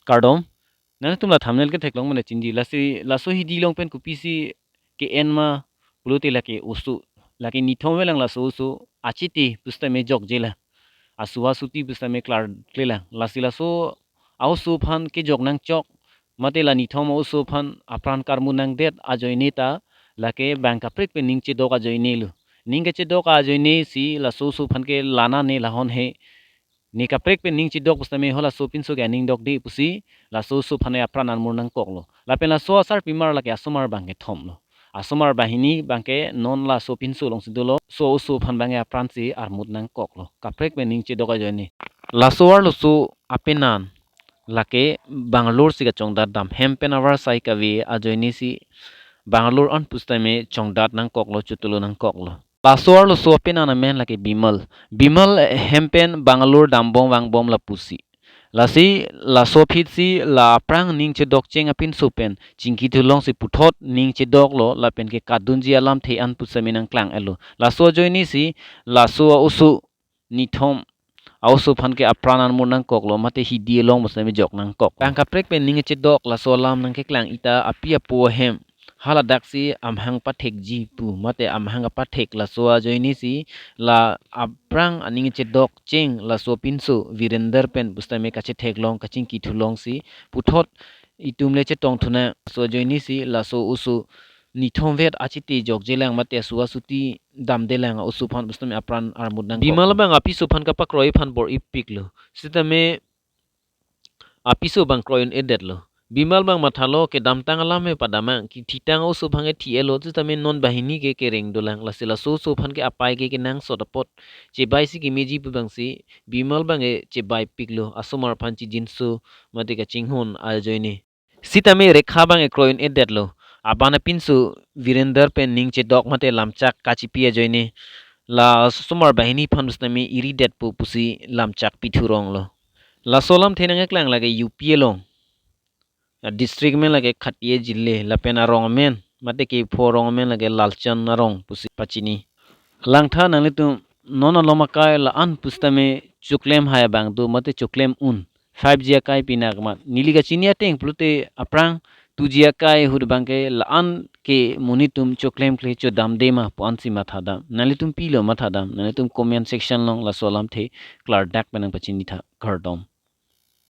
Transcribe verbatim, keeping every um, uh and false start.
Kardom. Nangtum la thumbnail ketheklong mane chiniji. Lasi laso hidi along pen kopisi ke-en ma pulote lake oso, lake nithom velang laso oso achiti pusitame jokjelang. Asuva suti pusitame klarklelang. Lasi laso a-oso aphan kejok nangchok, mate la nithom a-oso aphan apran karmu nangdet ajoine ta lake bang kaprek pen ning chedok ajoine lo. Ning kechedok ajoine si laso oso aphan ke lana ne lahon he. Ne kaprek pen ning chedok pusitame ho laso apinso ke aning dokde pusi laso oso aphan apran armut nangkoklo. Lapen laso asarpimar lake asomar bang kethom lo. Asomar banghini bang ke non laso apinso alongsi dolo. So oso aphan bang apran si armut nangkoklo. Kaprek pen ning chedok ajoine. Laso arloso apenan lake Bangalore si kachongdat dam, hem pen avarsai kave ajoine si Bangalore an pusitame chongdat nangkoklo, chotolo nangkoklo. Laso arloso apenan amen lake Bimal. Bimal, eh, hem pen Bangalore dambom vangbom lapusi. Lasi laso aphi si la aphrang ning chedokcheng apinso pen chingki thulongsi puthot ning chedoklo, lapen ke kadunji alamthe an pusitame nangklang-etlo. Laso ajoine si laso a-oso nithom a-oso aphan ke apran armut nangkoklo, mate hidi along pusitame jok nangkok. Bang kaprek pen ning chedok laso alam nangkeklang-i ta api apo ahem haladak si amahang pathekji pu, mate amahang apathek laso ajoine si la aphrang aning chedokcheng laso apinso Virender pen pusitame kachetheklong, kachingki thulongsi puthot itum le chetong thunang. Laso ajoine si laso oso nithom vet achiti jokjelang mate asuva suti damdelang, oso aphan pusitame apran armut nangkok. Bimal bang apiso aphan kapakroi aphan bor-ipiklo. Sitame apiso bang kroi un-edetlo. Bimal bang mathalo kedamtang alam me padamang, kithitang oso aphan ke thi-etlo, sitame non banghini ke kereng dolang, lasi laso oso aphan ke apai ke kenangsot apot chebai si kemeji pu bang si Bimal bang ke chebaipiklo, asomar aphan chijinso mate kachinghon ajoine. Sitame Rekha bang ke kroi un-edetlo. Aban apinso Virender pen ning chedok mate lamchak kachipi ajoine la asomar banghini aphan pusitame iridetpo pusi lamchak pithuronglo. Laso alamthe nangkeklang lake U P along. A-district amen lake Khatia Jile, lapen arong amen mate kepho arong amen lake Lalchand arong pusi pachini. Langtha nanglitum non alom akai la-an pusitame choklem hai abang do mate choklem un. Five G akai pinakmat. Neli kachini ateng pulote aphrang two G akai ahut bang ke la-an ke monit atum choklemkle chodamde ma pu ansi mathadam. Nanglitum pilo mathadam. Nanglitum comment section along laso alamthe klardak pen nangpachinitha. Kardom.